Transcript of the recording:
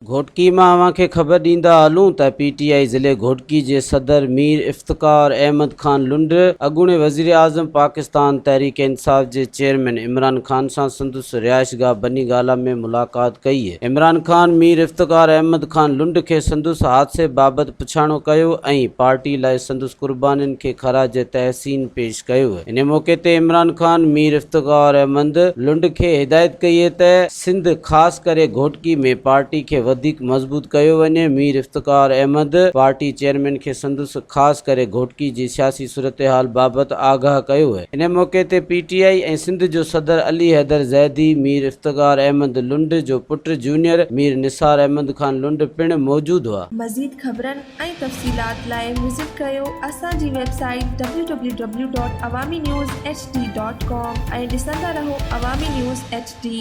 گهوٽڪي مان اوهان کي خبر ڏيندا هلون ته پي ٽي آء ضلعي گهوٽڪي جي صدر مير افتخار احمد خان لنڊ اڳوڻي وزيراعظم پاڪستان تحريڪ انصاف جي چيئرمين عمران خان سان سندس رهائشگاهه بني گالا ۾ ملاقات ڪئي. عمران خان مير افتخار احمد خان لنڊ کي سندس حادثي بابت پڇاڻو ڪيو ۽ پارٽي لاء سندس قربانين کي خراج تحسين پيش ڪيو. ان موقعي تي عمران خان مير افتخار احمد لنڊ کي هدايت ڪئي ته سنڌ خاص ڪري گهوٽڪي ۾ پارٽي کي وڌيڪ مضبوط ڪيو وڃي، مير افتخار احمد پارٽي چيئرمين کي سندس خاص ڪري گهوٽڪي جي سياسي صورتحال بابت آگاهه ڪيو. ان موقعي تي پي ٽي آء ۽ سنڌ جو صدر علي حيدر زيدي، مير افتخار احمد لنڊ جو پٽ جونيئر مير نثار احمد خان لنڊ پڻ موجود هئا. مزيد خبرن ۽ تفصيلات لاء وزٽ ڪريو اسان جي website W W W dot Awami news H D dot com ۽ ڏسندا رهو عوامي نيوز ايڇ ڊي.